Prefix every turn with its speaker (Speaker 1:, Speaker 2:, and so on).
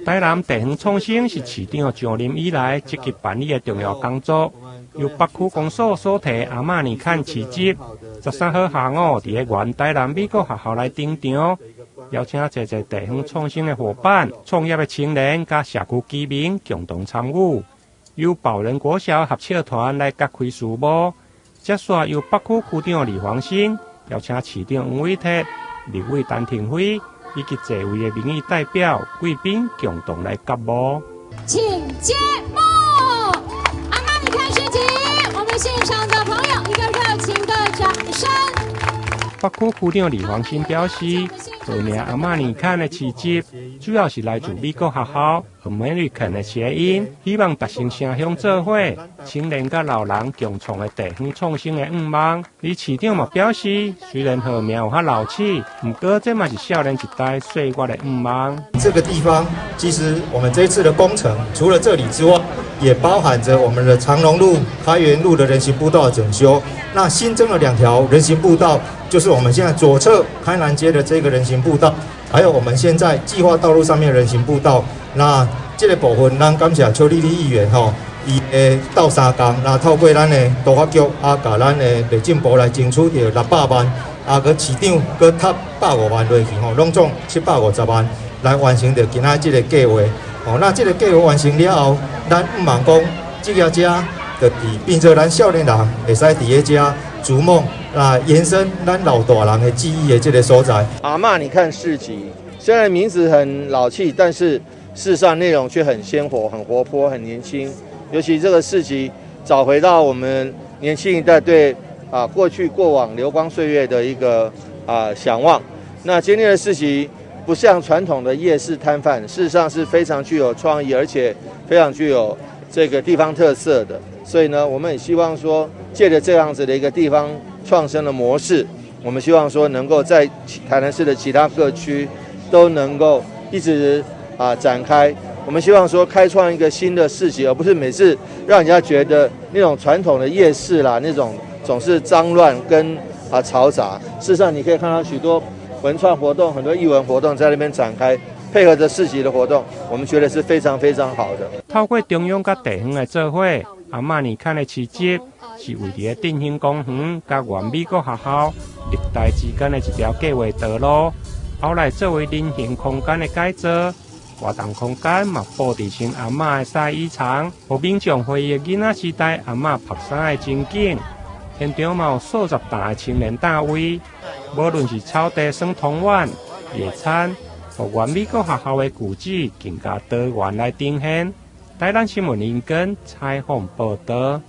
Speaker 1: 台南地方創生是市長上任以來積極辦理的重要工作。由北區公所所提阿瑪尼崁市集，13號下午佇咧原台南美國學校來登場，邀請濟濟地方創生的夥伴、創業的青年佮社區居民共同參與。由寶仁國小合唱團來揭開序幕，接續由北區區長李黃新邀請市長黃偉哲、立委陳亭妃以及濟位的民意代表、貴賓共同來揭幕。
Speaker 2: 請揭幕！阿瑪尼崁市集，我們現場的朋友一個熱情的掌聲。
Speaker 1: 北區區長李黃新表示，號名阿瑪尼崁的市集，主要是來自美國學校 American 的諧音，希望達成城鄉做伙、青年佮老人共創的地方創生的願望。而市長嘛表示，雖然號名有較老氣，毋過這嘛是少年一代歲月的願望。
Speaker 3: 這個地方其實我們這次的工程，除了這裡之外，也包含着我們的長榮路、開元路的人行步道整修。那新增了兩條人行步道，就是我們現在左側開南街的這個人行步道，還有我們現在計劃道路上面的人行步道。那這個部分，咱感謝邱麗麗議員吼，伊會鬥相共，那透過咱的都發局啊，共咱的內政部來爭取著600萬，啊，閣市長閣貼150萬落去吼，攏總750萬來完成著今仔這個計劃。哦，那這個計劃完成了後，咱向望講，這个遮就佇變做咱少年人會使佇咧遮逐夢，那延伸咱老大人的記憶的這個所在。
Speaker 4: 阿瑪尼崁市集，雖然名字很老氣，但是事實上內容卻很鮮活、很活潑、很年輕。尤其這個市集，找回到我們年輕一代對過去過往流光歲月的一個想望。那今天的市集不像傳統的夜市攤販，事實上是非常具有創意，而且非常具有這個地方特色的。所以呢，我們也希望說，借著這樣子的一個地方創生的模式，我們希望說能夠在台南市的其他各區都能夠一直展開。我們希望說開創一個新的市集，而不是每次讓人家覺得那種傳統的夜市啦，那種總是髒亂跟嘈雜。事實上，你可以看到許多文創活動，很多藝文活動在那邊展開，配合着市集的活動，我們覺得是非常非常好的。
Speaker 1: 透過中央佮地方的做伙，阿瑪尼崁的市集是位佇咧振興公園佮原美國學校綠帶之間的一條計畫道路，後來作為人行空間的改造，活動空間嘛布置成阿嬤的曬衣場，予民眾回憶囡仔時代阿嬤曝衫的情景。現場嘛有數十檔的青年攤位，無論是草地耍湯圓、野餐，予原美國學校的舊址更加多元來呈現。台南新聞林根採訪報導。